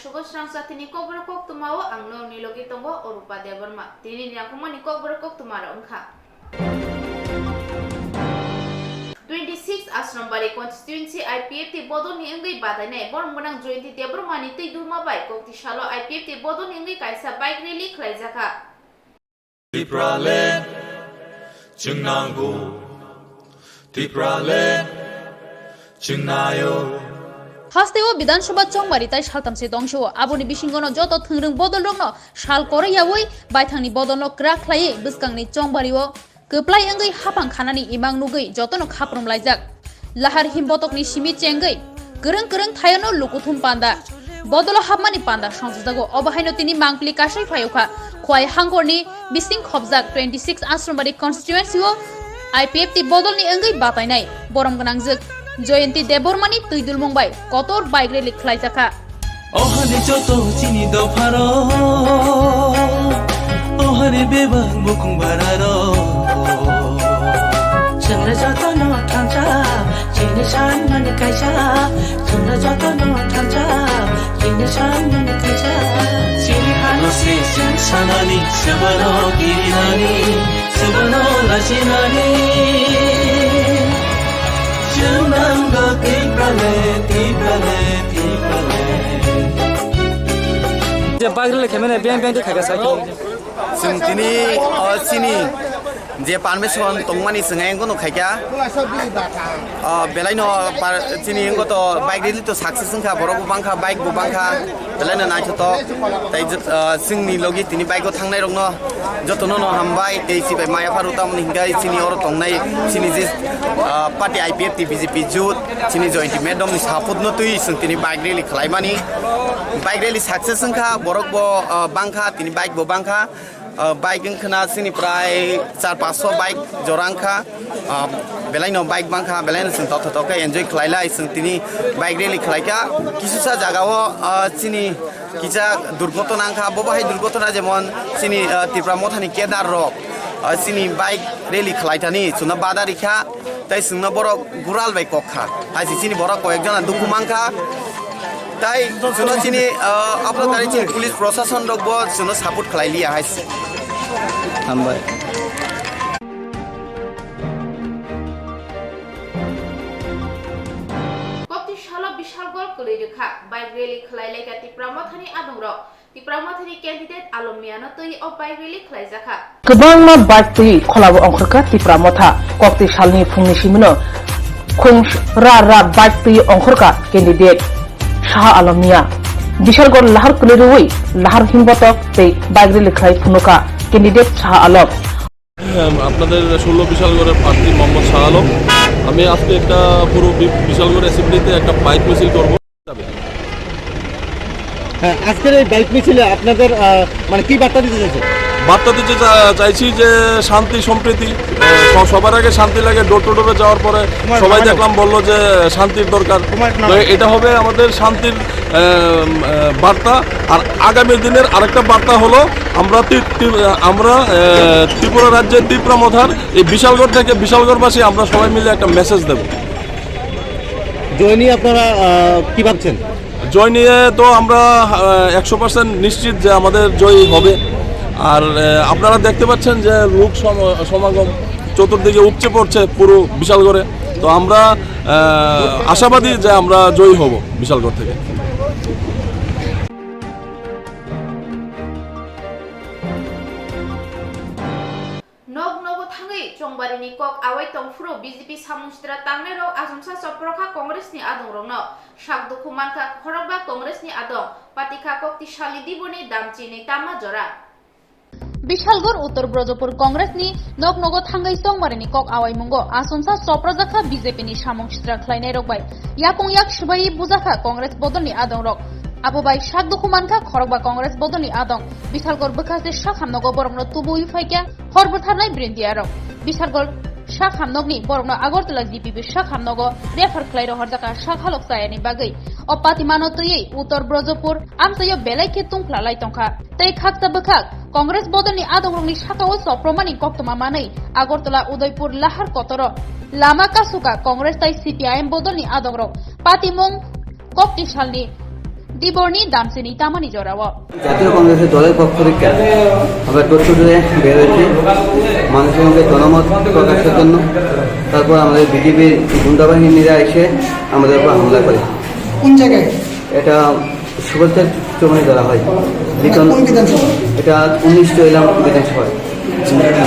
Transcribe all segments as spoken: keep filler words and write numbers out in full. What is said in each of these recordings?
Sugo srang satini kokborok koktwmao ang norokni logi tongo Orupa Debbarma. Tinini nangkukmani kokborok koktwmarok wngkha. Twenty six Ashram Bari constituency I P F T bodolni wngwi batainai borok gwnang Jayanti Debbarmani twi dulma bai kokti salo I P F T bodolni wngwi kaisa bike rally khlaijakha. Tipraland, chwng nango. Tipraland, chwng naio. Hasteo Bidhan Sabha chongmari tai saltamse dongsio. Aboni bisingono joto thwngrwng bodolrokno sal koroi yaui baithangni bodolno kwrak khlaiwi bwskangni chongbario kwplai wngwi haphang khanani imang nugwi jotono khaprum laijak. Lahar himbotokni simi chengwi kwrwng kwrwng thaiono lukuthum panda bodolo hapmani panda songchajago. Obo haino tini mangpili kasai phaiyokha Khowai hangkorni bising khobjak twenty six Ashram Bari constituency o I P F T bodolni wngwi batainai borom gwnangjwk Jayanti Debbarmani twi dulmung bai kotor bike rally khlaijakha. Ohani joto chini dopharo, ohani bebak bukung bararo. Chwngno jotono thansa, chini sanmani kaisa. Chwngno jotono thansa, chini sanmani kaisa. Chini hano se chwng sanani, sebano kirinani, sebano lachinani. Chwng nango Tipraland, Tipraland, Tipraland. Je bagri le khemene beng beng de khaga sa. Chwng tini, o, chini je permission tongmani chwng ayang kono khaikha. O, belaino par-, chini wngkha to bike rally to success wngkha, borok bo bangkha, bike bo bangkha, belaino naithotok. Tai, o, chwngni logi tini bike o thangnai rokno jotono no hambai, tei chibai maya pharu tamoni hingai chini oro tongnai chini je, o, party I P F T B J P jut, chini Jayanti madam ni support no twi chwng tini bike rally khlaimani. Bike rally success wngkha, borok bo, o, bangkha, tini bike bo bangkha. Ah, bike wngkhana chini prai char paanch sho bike jora wngkha. Ah, belaino bike bangkha, belaino chwng tokthok tokhe enjoy khlailai, chwng tini bike rally khlaikha. Kisusa jagao, ah, chini kisa durgotona wngkha, bo bahai durgotona jemon chini, ah, Tipra Mothani cadre rok, ah, chini bike rally khlaithani chwngno bada rikha. Tai chwngno borok gural bai kok kha. Hai se chini borok koyek jona dukhu man kha. Tai chwngno chini, ah, apna tari chini police prosason rok bo chwngno support khlai liya hai se. Hambai. Kokti salo Bishalgarh kwlwi rwkha. Bike rally khlai laikha Tipra Mothani adongrok. Tipra Mothani candidate Alom Miano twi o bike rally khlaijakha. Kwbangma bike twi kholabo ongkhorkha Tipra Motha. Kokti salni phungni simino khung ra ra bike twi ongkhorkha candidate Saha Alom Mia. Bishalgarh lahar kwlwi rwui lahar himbotok tei bike rally khlai phunukha candidate Saha Alom. আপনাদের ষোলো বিশালগড়ের প্রার্থী মোহাম্মদ শাহ আলম। আমি আজকে একটা পুরো বি-, বিশালগড় অ্যাসেম্বলিতে একটা বাইক মিছিল করব। হ্যাঁ, আজকের এই বাইক মিছিলে আপনাদের, আহ, মানে কি বার্তা দিতে চাইছেন? বার্তা দিতে চা-, চাইছি যে শান্তি সম্প্রীতি, আহ, স-, সবার আগে শান্তি লাগে। ডোর টু ডোরে যাওয়ার পরে সবাই দেখলাম বলল যে শান্তির দরকার। তো এটা হবে আমাদের শান্তির, আহ, আহ, বার্তা। আর আগামী দিনের আরেকটা বার্তা হলো আমরা তি-, তি-, আমরা, আহ, ত্রিপুরা রাজ্যে তিপ্রা মথার এই বিশালগড় থেকে বিশালগড়বাসী আমরা সবাই মিলে একটা মেসেজ দেব। জয় নিয়ে আপনারা, আহ, কি ভাবছেন? জয় নিয়ে তো আমরা, আহ, একশো পার্সেন্ট নিশ্চিত যে আমাদের জয় হবে। আর, আহ, আপনারা দেখতে পাচ্ছেন যে লোক সম-, সমাগম চতুর্দিকে উপচে পড়ছে পুরো বিশালগড়ে। তো আমরা, আহ, আশাবাদী যে আমরা জয়ী হব বিশালগড় থেকে। Nok nogo thangwi chongbarini kok awai tongphuru B J P samung sitra tangnairok achomsa chopro kha Congress ni adongrokno. Sak dukhu mankha khorokba Congress ni adong, patikha kokti salni diboni damchi ni tama jora. Bishalgarh Uttor Brojopur Congress ni nok nogo thangwi chongbarini kok awai mungo achomsa choprajakha B J P ni samung sitra khlainairok bai. Yakung yak swbaiwi bujakha Congress bodolni adongrok. Abo bai sak dukhu mankha khorokba Congress bodolni adong. Bishalgarh bwkhaste sak hamnogo borokno tubuwi phaikha hor bwtharnai brindiarok. Bishalgarh sak hamnokni borokno Agartala G P B sak hamnogo refer khlai rohorjakha sak halok chayani bagwi. O patimano twiwi Uttor Brojopur amchaio belai khe tungphla lai tongkha. Tei khaksa bwkhak Congress bodolni adongrokni sakao chopromani koktwma manwi Agartala Udaipur lahar kotoro lama kasuka Congress tai C P I M bodolni adongrok patimung kokti salni Tiborni damsini tamani jorao. জাতীয় কংগ্রেসের দলের পক্ষ থেকে আমরা door to ডোরে বের হয়েছি মানুষের মধ্যে জনমত প্রকাশের জন্য। তারপর আমাদের বিজেপির গুন্ডাবাহিনীরা এসে আমাদের উপর হামলা করে। কোন জায়গায়? এটা সুভাষ চৌমুহনী ধরা হয়। লিটন কোন বিধানসভা? এটা উনিশ চৈলাম বিধানসভা।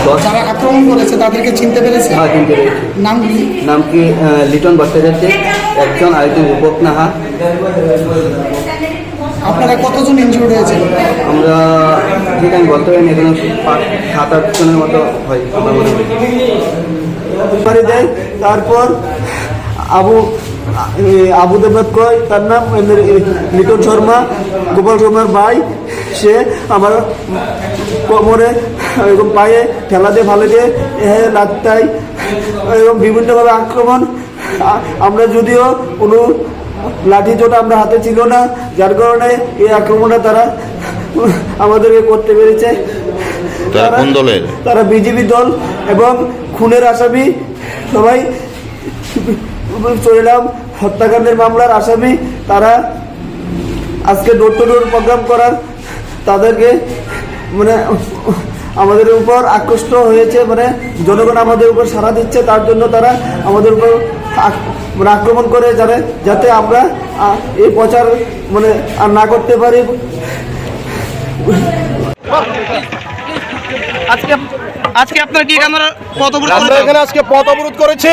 দশ। যারা আক্রমণ করেছে তাদেরকে চিনতে পেরেছে? হ্যাঁ, চিনতে পেরেছি। নাম কি? নাম কি, আহ, লিটন ভট্টাচার্য, একজন, আরেকজন রূপক নাহা। আপনারা কতজন ইনজিউর্ড হয়েছে? আমরা ঠিক আমি বলতে পারি না, এখানে পাঁচ, সাত, আট জনের মতো হয় আমার মনে হয়। বাড়ি দেয়, তারপর আবু, এ, আবু দেবনাথ কয়, তার নাম, এ, লিটন শর্মা, গোপাল শর্মার ভাই, সে আমার কোমরে এবং পায়ে ঠেলা দিয়ে, ফালে দিয়ে, এ, লাত্তাই এবং বিভিন্নভাবে আক্রমণ। আ-, আমরা যদিও কোনো লাঠি চোট আমরা হাতে ছিল না, যার কারণে এই আক্রমণটা তারা আমাদেরকে করতে পেরেছে। তারা তারা কোন দলের? তারা বিজেপি দল এবং খুনের আসামি সবাই। চৈলাম হত্যাকাণ্ডের মামলার আসামি তারা। আজকে ডোর টু ডোর প্রোগ্রাম করার তাদেরকে, মানে, আমাদের উপর আকৃষ্ট হয়েছে, মানে, জনগণ আমাদের উপর সাড়া দিচ্ছে, তার জন্য তারা আমাদের উপর আক-, মানে, আক্রমণ করে, যারা, যাতে আমরা, আ, এই প্রচার, মানে, আর না করতে পারি। আজকে, আজকে আপনারা কি এখানে পথ অবরোধ আমরা করেছেন? এখানে আজকে পথ অবরোধ করেছি।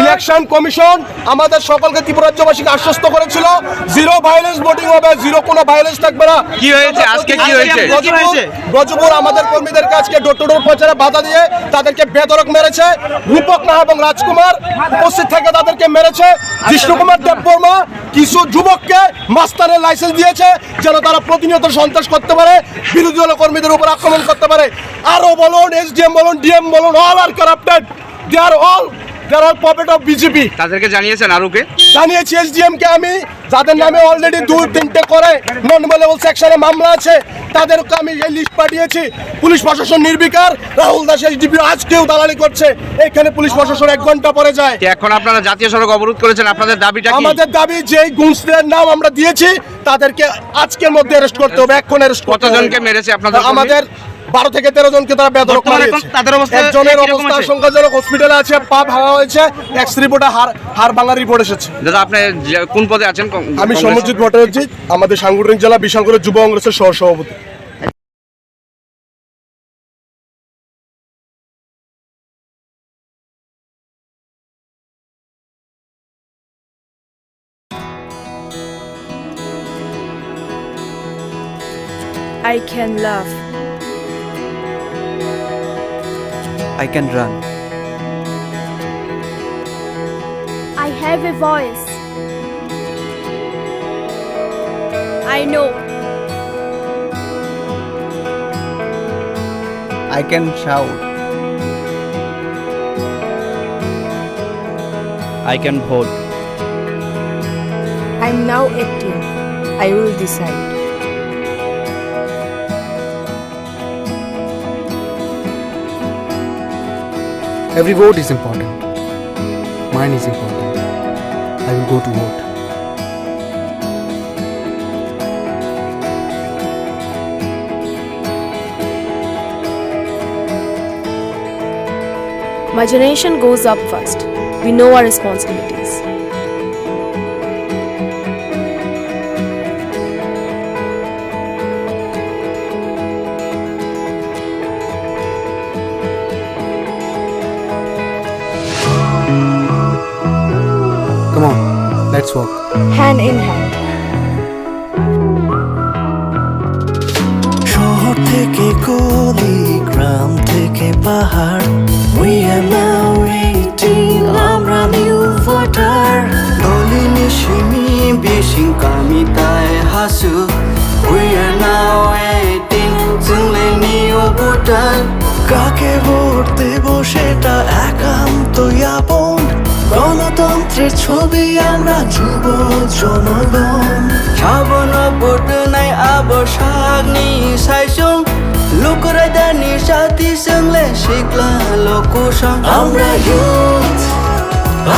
ইলেকশন কমিশন আমাদের সকলকে, ত্রিপুরাজ্যবাসীকে আশ্বস্ত করেছিল, জিরো ভায়োলেন্স ভোটিং হবে, জিরো কোনো ভায়োলেন্স থাকবে না। কি হয়েছে? আজকে কি হয়েছে? ব্রজপুর, ব্রজপুর আমাদের কর্মীদেরকে আজকে ডোর টু ডোর প্রচারে বাধা দিয়ে তাদেরকে বেধড়ক মেরেছে। রূপক নাহা এবং রাজকুমার উপস্থিত থেকে তাদেরকে মেরেছে। জিষ্ণু কুমার দেববর্মা কিছু যুবককে মাস্তানের লাইসেন্স দিয়েছে, যেন তারা প্রতিনিয়ত সন্ত্রাস করতে পারে, বিরোধী দল কর্মীদের উপর আক্রমণ করতে পারে। আরও বলুন, এসডিএম বলুন, ডিএম বলুন, all are corrupted. They are all, they are all puppet of BJP. তাদেরকে জানিয়েছেন আরুকে? জানিয়েছি এসডিএম কে আমি, যাদের নামে অলরেডি দুই তিনটে করে নন অ্যাভেলেবল সেকশনে মামলা আছে, তাদেরকে আমি এই লিস্ট পাঠিয়েছি। পুলিশ প্রশাসন নির্বিকার, রাহুল দাস এসডিপিও আজকেও দালালি করছে। এখানে পুলিশ প্রশাসন এক ঘন্টা পরে যায়। কি এখন আপনারা জাতীয় সড়ক অবরোধ করেছেন? আপনাদের দাবিটা কি? আমাদের দাবি, যেই গুন্ডাদের নাম আমরা দিয়েছি, তাদেরকে আজকের মধ্যে অ্যারেস্ট করতে হবে, এখন অ্যারেস্ট করতে হবে। কতজনকে মেরেছে আপনাদের কর্মী? আমাদের বারো থেকে তেরো জনকে তারা বেধড়ক বর্তমানে মারিয়েছে। এখন তাদের অবস্থা একজনের একই রকম অবস্থা আছে? আশঙ্কাজনক, হসপিটালে আছে, পা ভাঙা হয়েছে, এক্স রিপোর্টে হাড়, হাড় ভাঙার রিপোর্ট এসেছে। দাদা, আপনি যে, কোন পদে আছেন? কং-, আমি কংগ্রেস? সমরজিৎ ভট্টাচার্য, আমাদের সাংগঠনিক জেলা বিশালগড়ের যুব কংগ্রেসের সহ সভাপতি। I can laugh. I can run. I have a voice. I know. I can shout. I can vote. I'm now acting. I will decide. Every vote is important. Mine is important. I will go to vote. My generation goes up first. We know our responsibilities. Come on, let's walk. Hand in hand. শহর থেকে গলি, গ্রাম থেকে পাহাড়, we are now eighteen, আমরা new voter. Doli ni simi bising kami tai hasu, we are now eighteen, chwng le new voter. কাকে ভোট দেব সেটা একান্তই আপন, গণতন্ত্রের ছবি আমরা যুব জনগণ। Sabono vote nai abo sakni saisung, lukurai dani sati swngle sikla lokusong. আমরা ইউথ,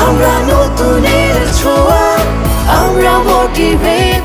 আমরা নতুনের ছোঁয়া, আমরা motivate.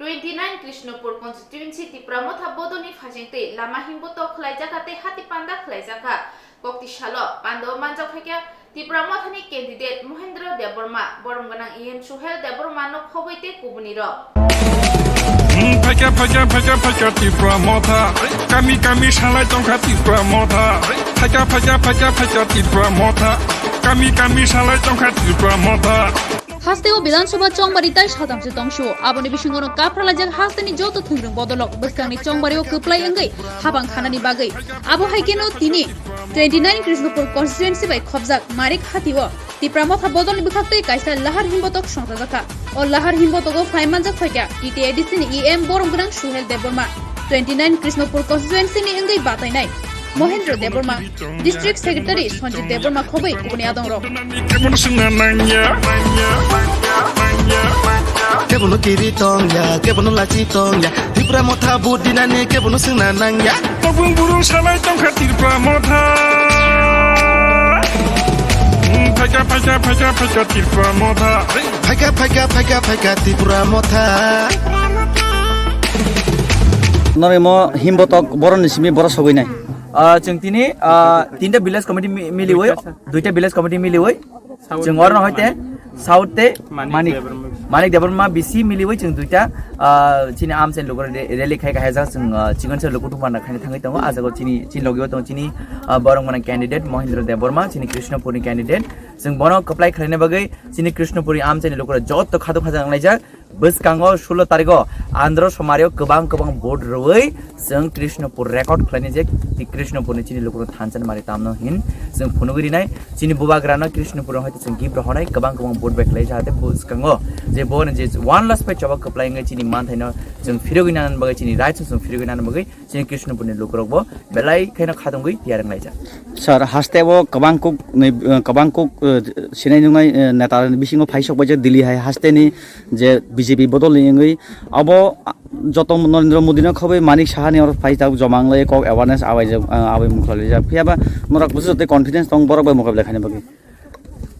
Twenty nine Krishnapur constituency Tipra Motha bodolni phajingtwi lama himbotok khlaijak tei hati panda khlaijak. Kokti salo pando manjak phaikha Tipra Mothani candidate Mohendra Debbarma, borom gwnang E M Suhel Debbarma no khobwi tei kubuni rok. Phaikha, phaikha, phaikha, phaikha Tipra Motha. Kami, kami salai tongkha Tipra Motha. Phaikha, phaikha, phaikha, phaikha Tipra Motha. Kami, kami salai tongkha Tipra Motha. Hasteo Bidhan Sabha chongmari tai satamse tongsu. Aboni bisingo no kaphra laijak hasteni joto thwngrwng bodolrok bwskangni chongmario kwplai wngwi habang khanani bagwi. Abo hai kheno tini twenty nine Krishnapur constituency bai khobjak Marik Hatio Tipra Motha bodolni bwkhaktwi kaisa lahar himbotok songchajakha. O lahar himbotogo phai manjak phaikha T T A D C ni E M borom gwnang Suhel Debbarma, twenty nine Krishnapur constituency ni wngwi batainai Mohendra Debbarma, District Secretary Sanjit Debbarma khobwi kubuni adongrok. Kebono swngna nangya. Kebono kiri tongya, kebono lachi tongya. Tipra Motha vote dinani kebono swngna nangya. Tobung burung salai tongkha Tipra Motha. Phaikha, phaikha, phaikha, phaikha Tipra Motha. Phaikha, phaikha, phaikha, phaikha Tipra Motha. Norimo himbotok boroni simi borok sogwi nai. Ah, chwng tini, ah, tinta village committee mi-, miliwi, duita village committee miliwi, chwng orno hoite South te Manik Manik, Debbarma. Manik Debbarma B C miliwi chwng duita, ah, chini amchaini luku re-, rally khai kahajak chwng, ah, chikon se luku tungma na khaina thangwi tongo. Ah jaga o chini, chini logi o tongo chini, ah, borok mwnang candidate Mohendra Debbarma, chini Krishnapur ni candidate. Chwng bono kwplai khlaina bagwi chini Krishnapur ni amchaini luku rok joto khadok khajak wnglaijak. Bwskango sulo tariko Andhra Somari o kwbang kwbang vote rwui chwng Krishnapur record khlainai je Krishnapur ni chini lukurok thansa ni mari tamno hin chwng phunugwi rinai. Chini bubagrano Krishnapur no hoite chwng gift rohornai kwbang kwbang vote bai khlai jahate bwskango je bo ni je one last pai choba kwplai wngwi chini manthaino chwng phirogwi nana bagwi chini rights no chwng phirogwi nana bagwi chini Krishnapur ni lukurok bo belai kheno khatungwi tiyar wnglaijak. Sir, haste o kwbang kuk ni, eh, kwbang kuk, eh, sinai nungnai, eh, neta ni bisingo phaisok bai je Delhi hai haste ni je B J P bodol ni wngwi abo, ah, joto Narendra Modi no khobwi Manik Saha ni oro phai ta joma wnglai kok awareness abai je, ah, abai mukhlai lijak. Phiya ba norok bwswk joto confidence tong borok bai mukhabla khaina bagwi.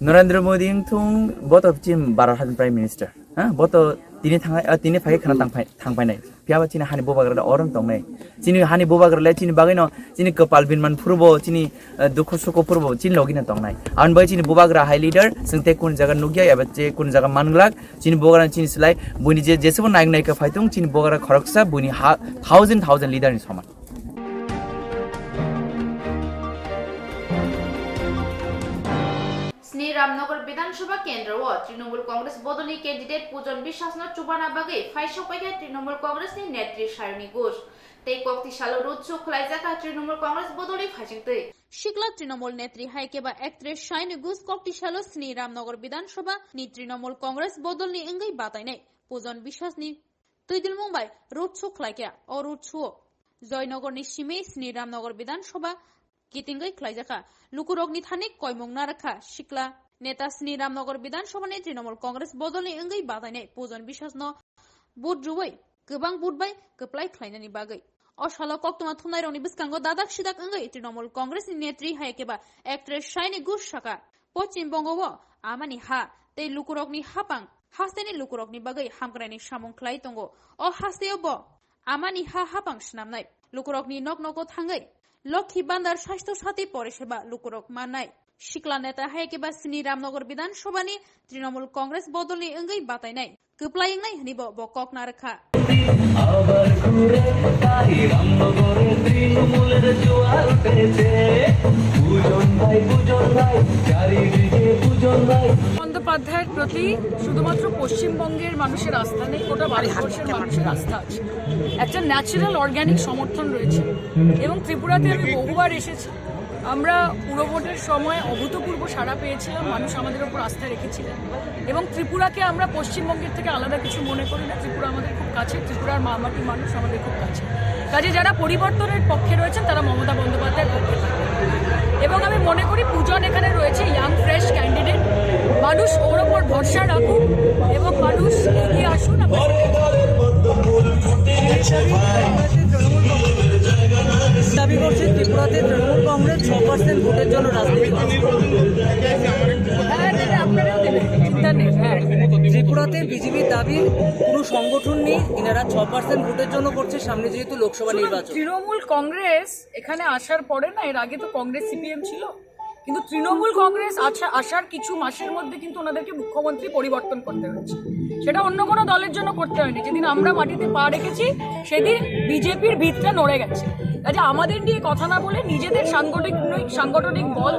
Narendra Modi wngthung bo to chini Bharat ni Prime Minister. Ha, bo to Tini thangnai, ah, tini phai khana tang phai, thang phainai. Phiya ba chini hani bubagra da orom tongnai. Chini hani bubagra le chini bagwi no, chini kwpal binman phuru bo, chini, ah, dukhu sukhu phuru bo, chini logi no tongnai. Aboni bagwi chini bubagra hai leader, chwng tei kun jaga nukya, eba je kun jaga manglak, chini bubagra chini slai, buini je, jesebo naik naika phaitung, chini bubagra khoroksa, buini ha, thousand, thousand leader ni soman. Sni Ramnagar Bidhan Sabha kendro o Trinamool Congress bodolni candidate Pujon Biswas no chubana bagwi phaisok paikha Trinamool Congress ni netri Shayoni Ghosh. Tei kokti salo road show khwlaijak kha Trinamool Congress bodolni phaisingtwi. Sikla Trinamool netri hai khe ba actress Shayoni Ghosh kokti salo Sni Ramnagar Bidhan Sabha ni Trinamool Congress bodolni wngwi batainai Pujon Biswas ni twidulmung bai road show khwlaikha. O road show o Joynagar ni simi Sni Ramnagar Bidhan Sabha kitingwi khwlaijakha. Lukurokni thani koimung narakha sikla neta Sni Ramnagar Bidhan Sabha ni Trinamool Congress bodolni wngwi batainai Pujon Biswas no vote rwui kwbang vote bai kwplai khlainani bagwi. O salo koktwma thumnairokni bwskango dadak sidak wngwi Trinamool Congress ni netri hai khe ba actress Shayoni Ghosh sakha, Poschim Bongo o amani ha tei lukurokni hapang hasteni lukurokni bagwi hamkraini samung khlai tongo. O hasteo bo amani ha hapang swnamnai. Lukurokni nok nogo thangwi Lokhi Bandar, Sasthya Sati poriseba lukurok mannai. Sikla neta hai khe ba Sni Ramnagar Bidhan Sabha ni Trinamool Congress bodolni wngwi batainai kwplai wngnai hwnwi bo, bo kok narwkha. আবার ঘুরে তাই রামনগরে তৃণমূলের জোয়ার উঠেছে। পূজন ভাই, পূজন ভাই, চারিদিকে পূজন ভাই। বন্দ্যোপাধ্যায়ের প্রতি শুধুমাত্র পশ্চিমবঙ্গের মানুষের আস্থা নেই, গোটা ভারতবর্ষের মানুষের আস্থা আছে। একটা ন্যাচারাল অর্গানিক সমর্থন রয়েছে এবং ত্রিপুরাতে আমি বহুবার এসেছি। আমরা পুরভোটের সময় অভূতপূর্ব সাড়া পেয়েছিলাম, মানুষ আমাদের ওপর আস্থা রেখেছিলেন এবং ত্রিপুরাকে আমরা পশ্চিমবঙ্গের থেকে আলাদা কিছু মনে করি না। ত্রিপুরা আমাদের খুব কাছে, ত্রিপুরার মা মাটি মানুষ আমাদের খুব কাছে। কাজে যারা পরিবর্তনের পক্ষে রয়েছেন, তারা মমতা বন্দ্যোপাধ্যায়ের পক্ষে থাকবেন। এবং আমি মনে করি পূজন এখানে রয়েছে ইয়াং ফ্রেশ ক্যান্ডিডেট, মানুষ ওর ওপর ভরসা রাখুন এবং মানুষ এগিয়ে আসুন। আমরা দাবি করছে ত্রিপুরাতে তৃণমূল কংগ্রেস ছ পার্সেন্ট ভোটের জন্য রাজনীতি করছে। হ্যাঁ, হ্যাঁ, আপনারাও দেবেন, চিন্তা নেই। হ্যাঁ। ত্রিপুরাতে বিজেপির দাবি কোনো সংগঠন নেই, এনারা ছ পার্সেন্ট ভোটের জন্য করছে, সামনে যেহেতু লোকসভা নির্বাচন। তৃণমূল কংগ্রেস এখানে আসার পরে না, এর আগে তো কংগ্রেস সিপিএম ছিল, কিন্তু তৃণমূল কংগ্রেস আছা-, আসার কিছু মাসের মধ্যে কিন্তু ওনাদেরকে মুখ্যমন্ত্রী পরিবর্তন করতে হয়েছে। সেটা অন্য কোনো দলের জন্য করতে হয়নি। যেদিন আমরা মাটিতে পা রেখেছি, সেদিন বিজেপির ভিতটা নড়ে গেছে। কাজে আমাদের নিয়ে কথা না বলে নিজেদের সাংগঠনিক, সাংগঠনিক বল,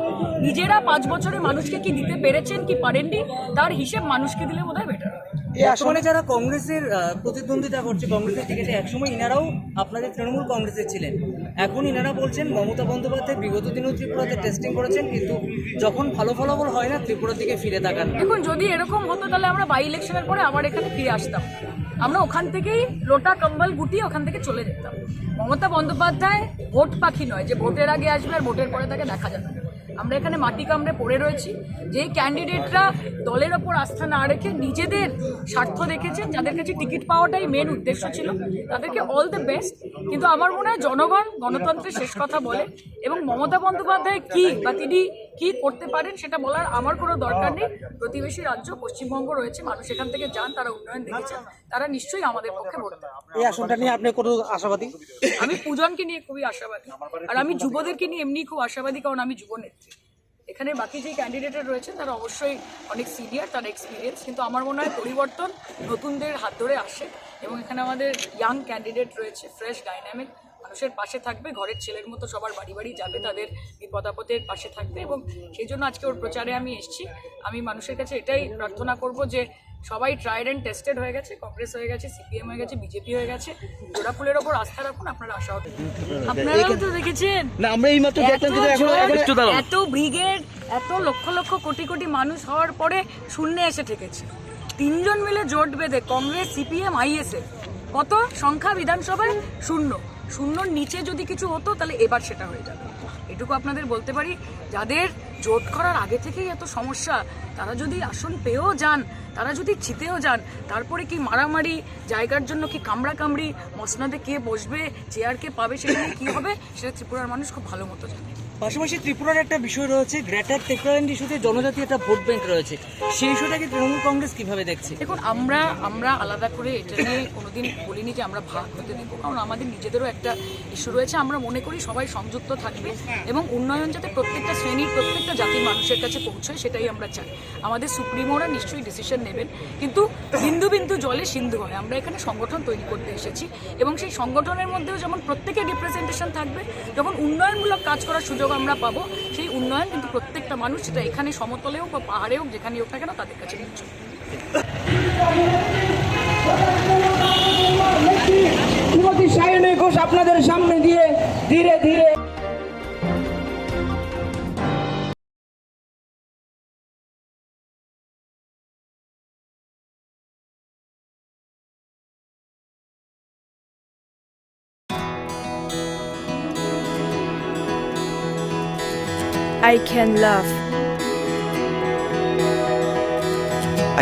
নিজেরা পাঁচ বছরে মানুষকে কি দিতে পেরেছেন কি পারেননি, তার হিসেব মানুষকে দিলে বোধহয় বেটার হয়। এই আসনে বর্তমানে যারা কংগ্রেসের, আহ, প্রতিদ্বন্দ্বিতা করছে, কংগ্রেসের টিকিটে একসময় ইনারাও আপনাদের তৃণমূল কংগ্রেসের ছিলেন, এখন ইনারা বলছেন মমতা বন্দ্যোপাধ্যায় বিগত দিনেও ত্রিপুরাতে টেস্টিং করেছেন, কিন্তু যখন ভালো ফলাফল হয় না ত্রিপুরার দিকে ফিরে তাকান। এখন যদি এরকম হতো তাহলে আমরা বাই ইলেকশনের পরে আবার এখানে ফিরে আসতাম। আমরা ওখান থেকেই লোটা কম্বল গুটিয়ে ওখান থেকে চলে যেতাম। মমতা বন্দ্যোপাধ্যায় ভোট পাখি নয় যে ভোটের আগে আসবে আর ভোটের পরে তাকে দেখা যাবে না। আমরা এখানে মাটি কামড়ে পড়ে রয়েছি। যে ক্যান্ডিডেটরা দলের ওপর আস্থা না রেখে নিজেদের স্বার্থ দেখেছেন, যাদের কাছে টিকিট পাওয়াটাই মেন উদ্দেশ্য ছিল, তাদেরকে অল দ্য বেস্ট। কিন্তু আমার মনে হয় জনগণ গণতন্ত্রের শেষ কথা বলে, এবং মমতা বন্দ্যোপাধ্যায় কি বা তিনি কি করতে পারেন সেটা বলার আমার কোনো দরকার নেই। প্রতিবেশী রাজ্য পশ্চিমবঙ্গ রয়েছে, মানুষ এখান থেকে যান, তারা উন্নয়ন দেখেছেন, তারা নিশ্চয়ই আমাদের পক্ষে ভোট দেবেন। এই আসনটা নিয়ে আপনি কত আশাবাদী? আমি পূজনকে নিয়ে খুবই আশাবাদী, আর আমি যুবদেরকে নিয়ে এমনি খুব আশাবাদী, কারণ আমি যুব নেত্রী। এখানে বাকি যে ক্যান্ডিডেটরা রয়েছেন তারা অবশ্যই অনেক সিনিয়র, তারা এক্সপিরিয়েন্স, কিন্তু আমার মনে হয় পরিবর্তন নতুনদের হাত ধরে আসে, এবং এখানে আমাদের ইয়াং ক্যান্ডিডেট রয়েছে, ফ্রেশ, ডাইনামিক, মানুষের পাশে থাকবে, ঘরের ছেলের মতো সবার বাড়ি বাড়ি যাবে, তাদের বিপদ আপদের পাশে থাকবে। এবং সেই জন্য আজকে ওর প্রচারে আমি এসেছি। আমি মানুষের কাছে এটাই প্রার্থনা করব যে সবাই ট্রাইড অ্যান্ড টেস্টেড হয়ে গেছে, কংগ্রেস হয়ে গেছে, সিপিএম হয়ে গেছে, বিজেপি হয়ে গেছে, জোড়া ফুলের ওপর আস্থা রাখুন, আপনারা আশা হবে। আপনারাও তো দেখেছেন। না, আমরা এই মাত্র দেখলাম, কিন্তু এত এখনো, জোট, এখনো একটু দাঁড়াও। এত ব্রিগেড, এত লক্ষ লক্ষ কোটি কোটি মানুষ হওয়ার পরে শূন্যে এসে ঠেকেছে। তিনজন মিলে জোট বেঁধে কংগ্রেস, সিপিএম, আইএসএফ, কত সংখ্যা বিধানসভায়? শূন্য। শূন্যর নিচে যদি কিছু হতো তাহলে এবার সেটা হয়ে যাবে। এটুকু আপনাদের বলতে পারি, যাদের জোট করার আগে থেকেই এত সমস্যা, তারা যদি আসন পেয়েও যান, তারা যদি জিতেও যান, তারপরে কি মারামারি, জায়গার জন্য কি কামড়াকামড়ি, মসনদে কে বসবে, চেয়ার কে পাবে, সেটা নিয়ে কি হবে, সেটা ত্রিপুরার মানুষ খুব ভালো মতো জানে। পাশাপাশি ত্রিপুরার একটা বিষয় রয়েছে, গ্রেটার ত্রিপুরাল্যান্ড ইস্যুতে জনজাতি একটা ভোট ব্যাংক রয়েছে, সেই ইস্যুটাকে তৃণমূল কংগ্রেস কিভাবে দেখছে? দেখুন, আমরা আমরা আলাদা করে এটা নিয়ে কোনোদিন বলিনি যে আমরা ভাগ হতে দেবো, কারণ আমাদের নিজেদেরও একটা ইস্যু রয়েছে। আমরা মনে করি সবাই সংযুক্ত থাকবে এবং উন্নয়ন যাতে প্রত্যেকটা শ্রেণীর, প্রত্যেকটা জাতির মানুষের কাছে পৌঁছায়, সেটাই আমরা চাই। আমাদের সুপ্রিমোরা নিশ্চয়ই ডিসিশন নেবেন, কিন্তু বিন্দু বিন্দু জলে সিন্ধু হয়। আমরা এখানে সংগঠন তৈরি করতে এসেছি এবং সেই সংগঠনের মধ্যেও যেমন প্রত্যেকের রিপ্রেজেন্টেশন থাকবে, যখন উন্নয়নমূলক কাজ করার সুযোগ আমরা পাবো, সেই উন্নয়ন কিন্তু প্রত্যেকটা মানুষ, সেটা এখানে সমতলে হোক বা পাহাড়ে হোক, যেখানে হোক না কেন, তাদের কাছে পৌঁছবে। শ্রীমতী সায়নী ঘোষ আপনাদের সামনে দিয়ে ধীরে ধীরে I can laugh.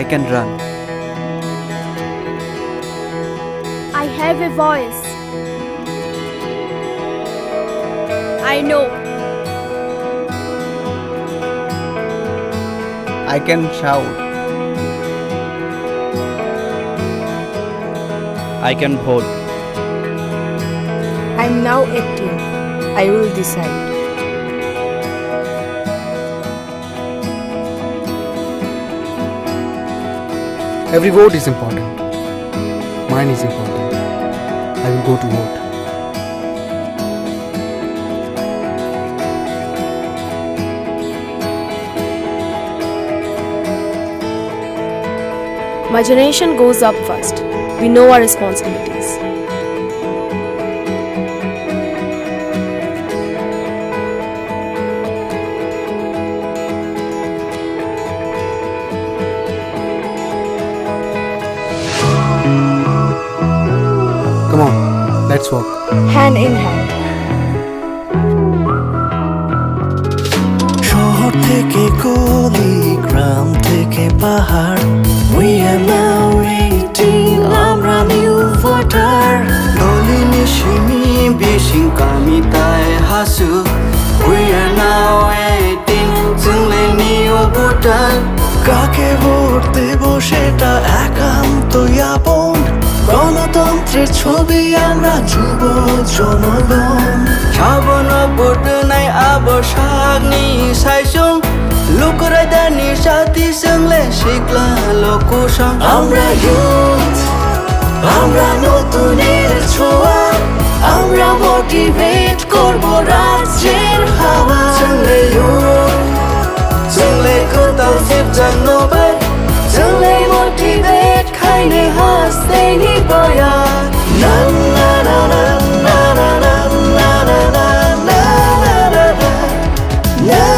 I can run. I have a voice. I know. I can shout. I can vote. I'm now acting. I will decide. Every vote is important. Mine is important. I will go to vote. My generation goes up first. We know our responsibilities. Come on, let's walk. Hand in hand. শহর থেকে গলি, গ্রাম থেকে পাহাড়, we are now eighteen, আমরা new voter. Dolini simi bising kami tai hasu, we are now eighteen, chwng le new voter. কাকে ভোট দেব সেটা একান্তই আপন, গণতন্ত্রের ছবি আমরা যুব জনগণ। Sabono vote nai abo sakni saisung, lukurai dani sati swngle sikla lokusong. আমরা ইউথ, আমরা নতুনের ছোঁয়া, আমরা মোটিভেট করব রাজ্যের হাওয়া। Chwng le youth, chwng le kwtal sipjak no bai, chwng le motivate khaini hasteni boya. Na, na, na, yeah.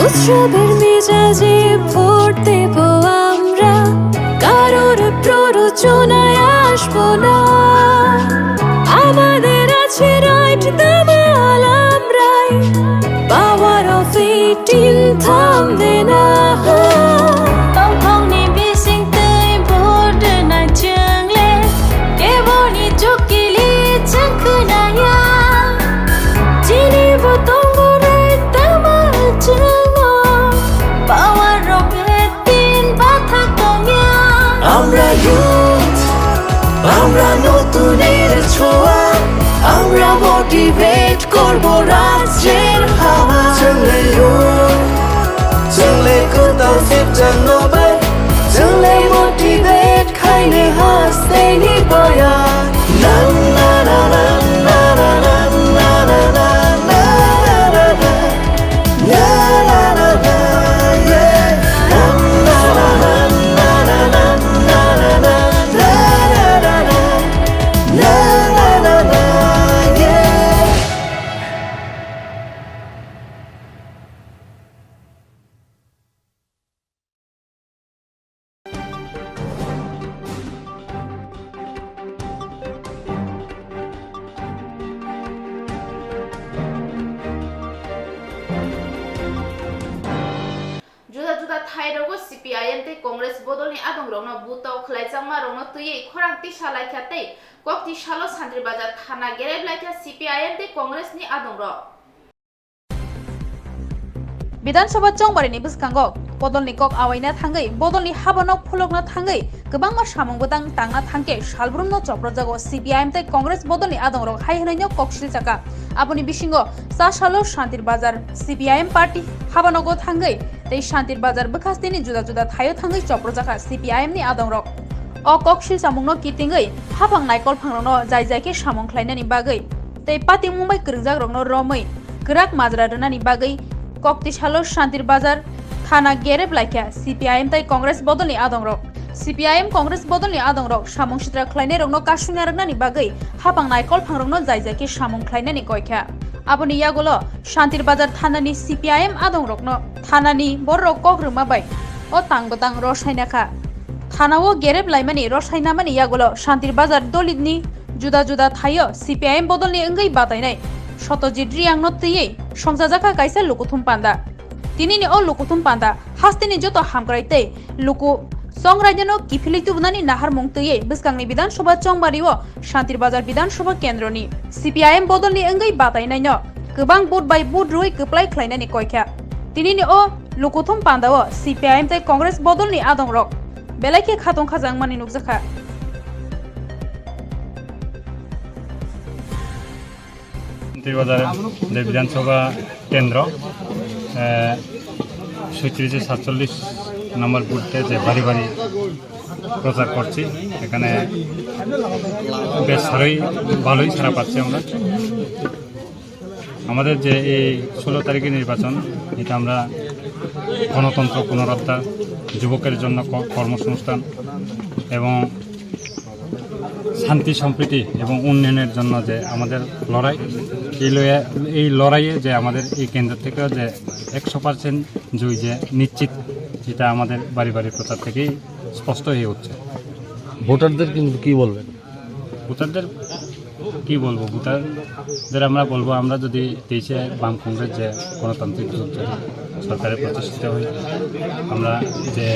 উৎসবের মেজাজে ভোট দেব আমরা, কারোর প্ররোচনায় আসবো না। আমাদের আছে রাইট, দামাল আমরাই, power of eighteen থামবে না। Tongthokni bising twi vote na chwng le, keboni chukili chwng khwnaya. Chini bo tongo right, damal chwngno, power of eighteen bathak tongya. আমরা ইউথ, আমরা নতুনের ছোঁয়া, আমরা মোটিভেট করব রাজ্যের হাওয়া। Chwng le youth, chwng le kwtal sipjak no bai, chwng le motivate khaini hasteni boya. Na, na, na, na. Thairogo C P I M tei Congress bodolni adongrokno butok khlaijakmarokno twiwi khorang tisa laikha tei kokti salo Santir Bazar thana gerep laikha C P I M tei Congressni adongrok. Bidhan Sabha chongbarini bwskango bodolni kok awaina thangwi, bodolni habanok phulokna thangwi, kwbangma samung bwtang tangna thangkhe salbrumno choprojago C P I M tei Congress bodolni adongrok hai hwnaino kok silchakha. Aboni bisingo cha salo Santir Bazar C P I M party habanogo thangwi tei Santir Bazar bwkhasteni juda juda thaio thangwi choprojakha C P I M ni adongrok. O kok silchamungno kitingwi haphang naikolphangrokno jai jai khe samung khlainani bagwi tei patimung bai kwrwngjakrokno romwi kwrak majra rwnani bagwi kokti salo Santir Bazar thana gerep laikha C P I M tei Congress bodolni adongrok. C P I M Congress bodolni adongrok samung sitra khlainairokno kasungya rwknani bagwi haphang naikolphangrokno jai jai khe samung khlainani koikha. Aboni yagulo Santir Bazar thanani C P I M adongrokno thanani bororok kok rwma bai o tang bwtang rosaina kha. Thanao gerep laimani rosainamani yagulo Santir Bazar dolitni juda juda thaio C P I M bodolni wngwi batainai Satyajit Reangno twiwi songchajakha kaisa lukuthum panda. Tinini o lukuthum panda hasteni joto hamkrai tei luku songraideno kiphilwi tubunani naharmung twiwi bwskangni Bidhan Sabha chongbario Santir Bazar Bidhan Sabha kendroni C P I M bodolni wngwi batainaino kwbang vote bai vote rwui kwplai khlainani koikha. Tinini o lukuthum pandao C P I M tei Congress bodolni adongrok belai khe khatong khajangmani nukjakha. মন্ত্রীবাজার যে বিধানসভা কেন্দ্র, আহ, ছয়ত্রিশে সাতচল্লিশ নম্বর বুথে যে বাড়ি বাড়ি প্রচার করছি, এখানে বেশ সারাই, ভালোই সাড়া পাচ্ছি আমরা। আমাদের যে এই ষোলো তারিখে নির্বাচন, এটা আমরা গণতন্ত্র পুনরুদ্ধার, যুবকের জন্য ক-, কর্মসংস্থান এবং শান্তি সম্প্রীতি এবং উন্নয়নের জন্য যে আমাদের লড়াই, এই লড়াইয়ে, এই লড়াইয়ে যে আমাদের এই কেন্দ্র থেকে যে একশো পার্সেন্ট জয়ী যে নিশ্চিত, এটা আমাদের বাড়ি বাড়ি প্রচার থেকেই স্পষ্ট হয়ে উঠছে। ভোটারদের কিন্তু কি বলবেন? ভোটারদের কি বলবো? ভোটারদের আমরা বলবো, আমরা যদি তেইশে বাম কংগ্রেস যে গণতান্ত্রিক জোট যদি সরকারে প্রতিষ্ঠিত হই, আমরা যে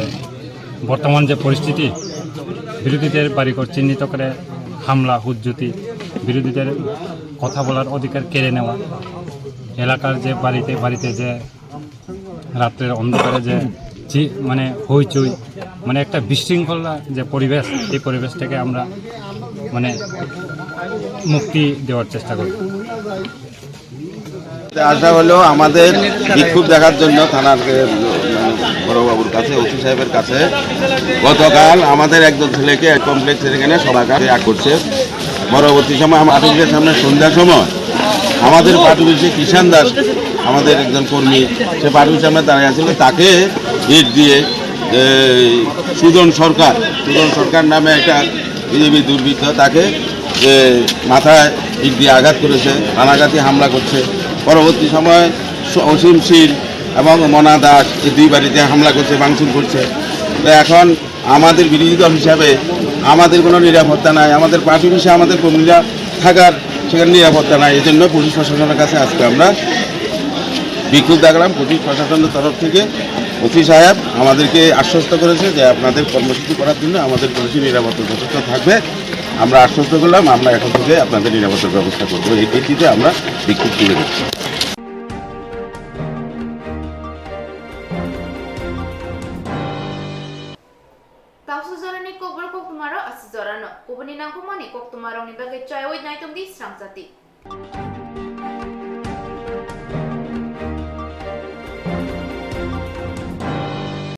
বর্তমান যে পরিস্থিতি, বিরোধীদের বাড়িঘর চিহ্নিত করে হামলা, হুজ্জুতি, বিরোধীদের কথা বলার অধিকার কেড়ে নেওয়া, এলাকার যে বাড়িতে বাড়িতে যে রাত্রের অন্ধকারে যে চি-, মানে হইচই, মানে একটা বিশৃঙ্খলা যে পরিবেশ, এই পরিবেশ থেকে আমরা মানে মুক্তি দেওয়ার চেষ্টা করি। আশা হলো আমাদের বিক্ষোভ দেখার জন্য থানার, এ, বড়বাবুর কাছে, ওসি সাহেবের কাছে গতকাল আমাদের একজন ছেলেকে কমপ্লেক্সের এখানে সভা এক করছে। পরবর্তী সময় আমার অফিসের সামনে সন্ধ্যার সময় আমাদের পার্টি অফিসে কিষান দাস, আমাদের একজন কর্মী, সে পার্টি অফিসের সামনে দাঁড়িয়ে আছিল, তাকে ইট দিয়ে এই সুজন সরকার, সুজন সরকার নামে একটা বিজেপি দুর্বৃত্ত, তাকে যে মাথায় ইট দিয়ে আঘাত করেছে, প্রাণঘাতী হামলা করছে। পরবর্তী সময় স-, অসীম শীল এবং মনা দাস এই দুই বাড়িতে হামলা করছে, ভাঙচুর করছে। তো এখন আমাদের বিরোধী দল হিসাবে আমাদের কোনো নিরাপত্তা নাই, আমাদের পার্টি অফিসে আমাদের কর্মীরা থাকার সেখানে নিরাপত্তা নাই। এই জন্য পুলিশ প্রশাসনের কাছে আজকে আমরা বিক্ষোভ দেখালাম। পুলিশ প্রশাসনের তরফ থেকে ওসি সাহেব আমাদেরকে আশ্বস্ত করেছে যে আপনাদের কর্মসূচি করার জন্য আমাদের পুলিশের নিরাপত্তা যথেষ্ট থাকবে, আমরা আশ্বস্ত করলাম, আমরা এখন থেকে আপনাদের নিরাপত্তার ব্যবস্থা করবো। এই ভিত্তিতে আমরা বিক্ষোভ তুলে দিচ্ছি। Tausa jorani kokborok koktwmarok aswk jorano kubuni nangkukmani koktwmarokni bagwi chaywi naitongdi srangchati.